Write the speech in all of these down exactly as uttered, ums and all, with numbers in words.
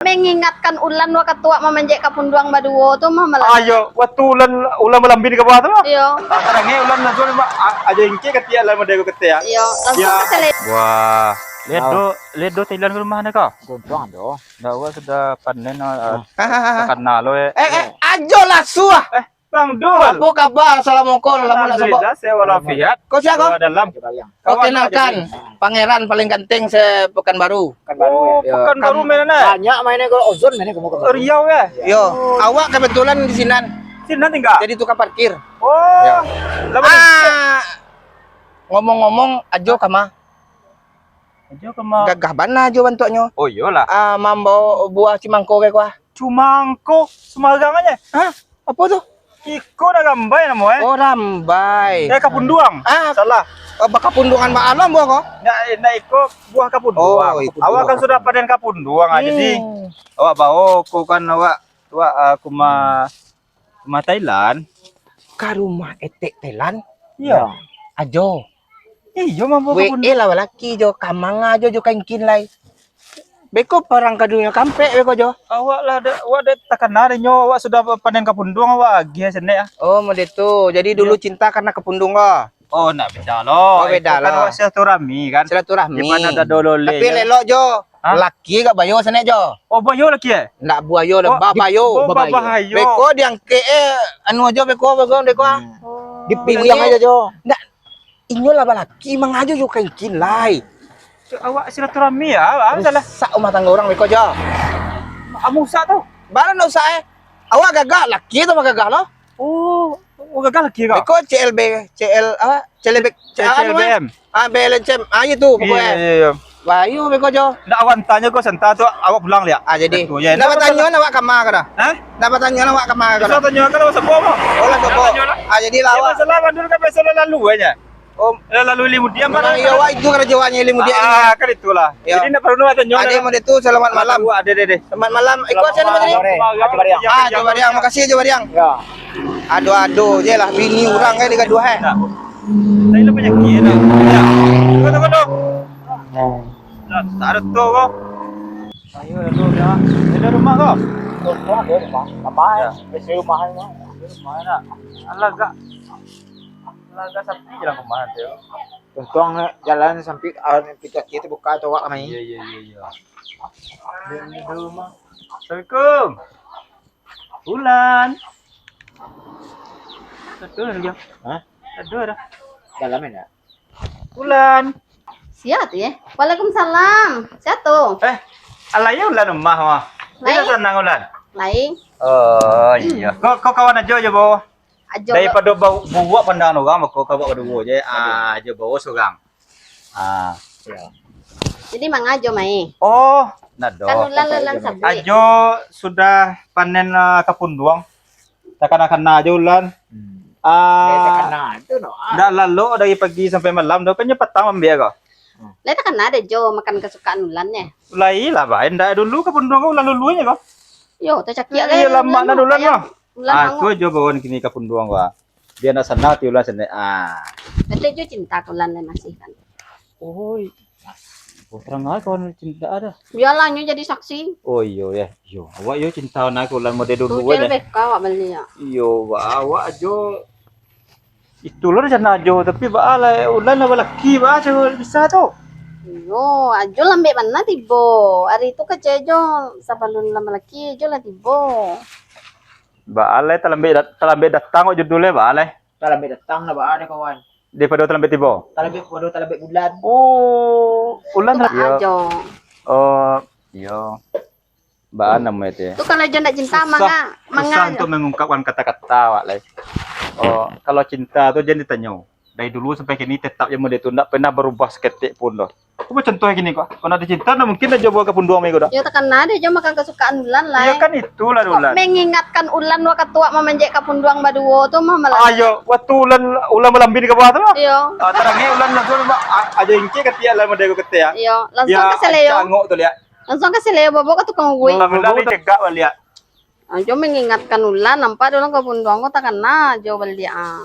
Mengingatkan Ulan wakatu awak mamanjek kapunduang baduo tu mah malah. Ayo, waktu Ulan, Ulan malambin ka bawah tu mah. Iyo. Ah, tarangnya Ulan langsung, Mak, a-, aja ingkek katiak lah model ketiak. Iyo, langsung Ya. ka sele- Wah, lihat Wow. do, lihat do Thailand rumah ni kau. Gontoang do. Dah awak sudah panen, ah, Nah. terkenal lo, eh. Eh, eh, ajo lah suah. Eh, Bang Dul. Apa kabar? Assalamualaikum. Lama nak Alhamdulillah, sobok. Sehat walafiat. Kau siapa? Kau dalam. Oke, Kawan kenalkan, aja. Pangeran paling ganteng se-Pekanbaru. Pekanbaru, Oh, ya. Pekanbaru Kam- mainan, eh? Banyak mainnya kalau Ozon mainnya kamu kemarin. Riau, ya? Yo, Oh. awak kebetulan di sinan. Sinan tinggal? Jadi tukang parkir. Oh, Ya. lama ni? Ah, ngomong-ngomong, ajo kama. Ajo kama. Gagah bana ajo bantuaknyo. Oh, iyolah. Ah, mambawa buah cimangko ke kuah. Cumangko, sembarang aja. Hah? Apa tu? Iko dah rambai namo, eh. Oh, rambai. Eh, kapunduang. Ah. Salah. Oh, bakapunduangan ba alam buah ko? Ndak, ndak iko buah kapunduang. Oh, iko Awak buah kan sudah kapunduang. panen kapunduang aja sih. Hmm. Awak bawa ko kan awak, awak, ah, kuma, kuma Thailand. Ka rumah etek Thailand? Iya. Ajo. Iyo, mampu W E lah balaki jo, kamang ajo jo kaingkin lai. Beko parang kadunyo kampek beko jo. Awak lah dek, awak dek takana dek nyo, awak sudah panen kapunduang, awak agiah senek ah. Oh, mode tu. Jadi dulu Iyo. cinta karena kapunduang ko. Oh, nak beda lo. Oh, beda Itu kan lo. awak silaturahmi kan. Silaturahmi. Di mana ada dolo le Tapi ya. lelok jo. Hah? Laki gak bayo senek jo. Oh, bayo laki eh? Ndak buayo lah, Oh, ba-, bayo. oh, Babayo. babayo. Beko diangkek eh, anu ajo beko, beko, beko ah. Hmm. Oh. Dipinjam Diangkek. aja jo. Ndak, inyo lah balaki, mangajo jo kaingkin lai. Cuk, awak silaturahmi ya, apa salah? Rusak rumah tangga orang beko jo. Amu rusak tu. Baru ndak usah eh. Awak gagah, laki tu mah gagah lo. Oh, oh gagah laki kau? Beko C L B, C L apa? C L B, C L B M. Ah, B L C M. Ah, itu Iya, pokoknya. iya, iya. Bayu beko jo. Ndak awak tanyo ko santa tu awak pulang liak. Ah, jadi. Betul, ya. Ndak Ndak batanyo masalah. awak kama kada? Hah? Ndak batanyo awak kama kada? Bisa tanyo kan awak sebut apa? Oh, lah sebut. Tanyo lah. Ah, jadi lah Ya, awak. masalah mandul kan biasa lalu aja. Oh. Lah lalu ilimu diam Memang mana? iya, awak itu karajo awaknyo ilimu diam. Ah, kan itulah. Ya. Jadi ndak perlu awak tanyo Ada lah. yang model tu, selamat malam. Awak, ada, ada, ada. Selamat malam. Iko Selamat siapa namanya? malam. Sore. Ajo Bariang. Ah, Ajo Bariang. Makasih Ajo Bariang. Ya. Aduh, aduh, je lah bini orang kan digaduh eh. Nah. Tapi lah penyakit dah. Ya. Tunggu, tunggu, tunggu. Dah, tak ada tu kau. Ayo, lalu dah. Ada rumah kau? Rumah, ada rumah. Apa Ya. eh? Biasa rumah ni. Ada rumah nak. Alah, gak. Alah, gak sapi je lah rumah tu. Untung jalan sampai, ah, pintu kaki terbuka tu awak kami. Iya, iya, iya, iya. Dia, dia rumah. Assalamualaikum. Ulan. Aduh, dia. Hah? Aduh, dah. Dalam ya? Ulan. Siapa tu, ya? Waalaikumsalam. Siapa tu? Eh, alai Ulan rumah mah. Lain. Dia sanang Ulan. Lain. Oh, iya. Kau, kau kawan aja aja bawa. Aja Daripada bau buak pandangan orang, mako kau bawa dua je. Ah, aja bawa seorang. Ah, ya. Jadi mangajo mai. Oh, nado. Kan Ulan lalan sabuik. Ajo sudah panen, ah, kapunduang. Takana-kana aja Ulan. Hmm. Ah, Dia takana tu no. Ah. Ndak lalok dari pagi sampai malam tu, kan nyo patang ambiak ko. Hmm. Lai takana deh Jo makan kesukaan Ulan nyo. Lai lah, bah. Ndak dulu kapunduang ko Ulan dulu nyo ko. Yo, tacakiak Iya, lai lamak Ulan nan tu, Ulan ayam. lah. Ulan Ah, manguak. Tu aja bawa kini kapunduang ko. Biar nak sanang ti Ulan senek. Ah. Berarti Jo cinta ka Ulan lai masih kan? Oi. Oh, terang aja kawan cinta ada. Biarlah nyo jadi saksi. Oh, iyo ya. Iyo, awak yo cinta nak Ulan model Tu dulu je. L B K awak beli ya. Iyo, wah, awak ajo. Itulah rencana ajo, tapi baa lah Ulan lah balaki, baa ajo bisa tu. Iyo, ajo lambek bana tibo. Hari tu kecek Jo sabalun lah balaki, Jo lah tibo. Baa lah talambek dat-, talambek datang kok judulnya, baa lah. Talambek datang lah, baa deh, kawan. Daripada talambek tibo? Talambek, waduh, talambek bulan. Oh, Ulan Itu lah. baa Iyo. Jo. Oh, iyo. Baa namanya tu ya? Tu kalau Jo ndak cinta, Susah, manga, susah manga untuk Jo. mengungkapkan kata-kata, awak lai. Oh, kalau cinta tu jangan ditanyo. Dari dulu sampai kini tetap je model tu, ndak pernah berubah seketik pun doh. Cuba contoh kini ko. Kalau ndak cinta, ndak mungkin dah Jo bawa kapunduang mai ko doh. Yo, takana deh Jo makan kesukaan Ulan lah. Iyo kan itulah Kok Ulan. mengingatkan Ulan wakatu awak mamanjek kapunduang baduo tu mah malah. Ayo, waktu Ulan, Ulan malambin ka bawah tu mah. Iyo. Ah, tarangnya Ulan langsung, Mak, a-, aja ingkek katiak lah model ko ketiak. Iyo, langsung Ya, ka seleo. cangok tu liak. Langsung ka seleo bawa ka tukang uwik. Alhamdulillah, Bawa ni cegak baliak. Ah, Jo mengingatkan Ulan, nampak dulu kapunduang ko takana Jo baliak. Ah.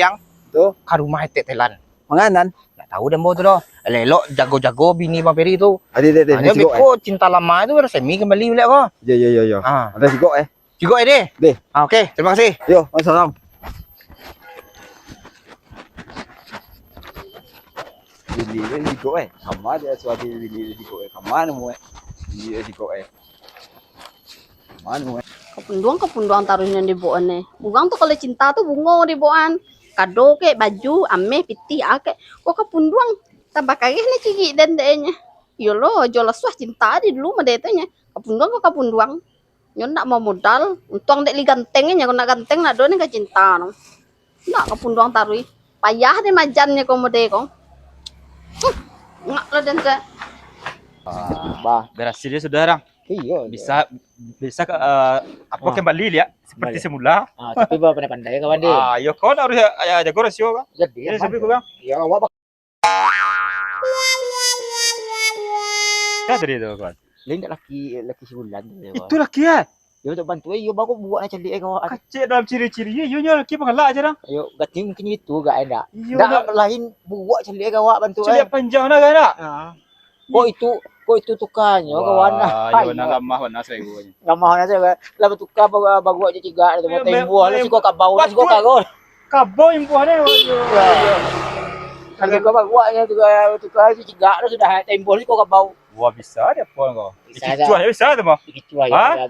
Riang. Tu? Ka rumah etek Thailand. Manganan? Ndak tahu deh ambo tu doh. Elok-elok jago-jago bini Bang Peri tu. Ade, ade, ade. Hanyo beko cinta lama tu rasemi kembali baliak ko. Yo, yo, yo, yo. Ah. Ado sigok, eh. Sigok, eh, deh. Deh. Ah, oke, terima kasih. Yo, salam. Bini dia sigok, eh. Sama dia suami bini dia sigok, eh. Kama nemu, eh. Bini dia sigok, eh. Manu, eh. Kapunduang, kapunduang taruih nan diboan, eh. Urang tu kalau cinta tu bungo diboan. Kado kek, baju, ameh, pitih, a kek. Kok kapunduang, tambah kareh ni cirik den dek nyo. Iyo lo, jo lah suah cinta di dulu mah dek tu nyo. Kapunduang kok kapunduang. Nyo ndak mau modal, untuang dek li ganteng nyo, kok ndak ganteng ndak ado ni ka cinta no. Ndak kapunduang taruih. Payah deh majan nyo ko mode ko. Huh, ngak lah den tu. Bah. Berhasil yo sudah, Rang. Iyo, iyo. Bisa, bisa, eh, apo, kembali liak seperti semula. Ah, tapi bah pandai-pandai kawan deh. Ah, yo, kau harus, ya, ya, jago rasio, Bang. Jadi, jadi sampai kurang. Ya, awak bak- Ya, tadi tu, kawan. Lain tak laki, laki si Wulan tu, ya, kawan. Itu laki, ya? Yo, tak bantu, eh, yo, bagus buat nak caliak, eh, kawan. Kacik dalam ciri-ciri, yo, yo, nyo laki pangalak aja, Rang. Yo, gati mungkin itu, gak enak. Iyo, ndak, lain buat caliak, eh, kawan, bantu, eh. Caliak panjang dah, gak enak. Ah. Kok itu, kok itu tukanyo, kawan? Wah, iyo, nan lamah bana saegonyo. Lamah bana saegonyo. Lah batuka bagu-, baguak jo cigak tu, tembuah lah siko kabau, lah siko kabau. Kabau imbuah ni. Iyo. Lah batuka baguaknyo tu, batuka jo cigak tu sudah tembuah lah siko kabau. Wah, bisa deh apo ko. Bisa. Dikicuah bisa tu mah. Dikicuah, ha?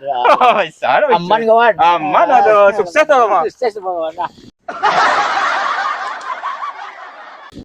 Bisa dah. Aman, kawan. Aman lah tu. Sukses tu, mah. Sukses tu, kawan. Nah.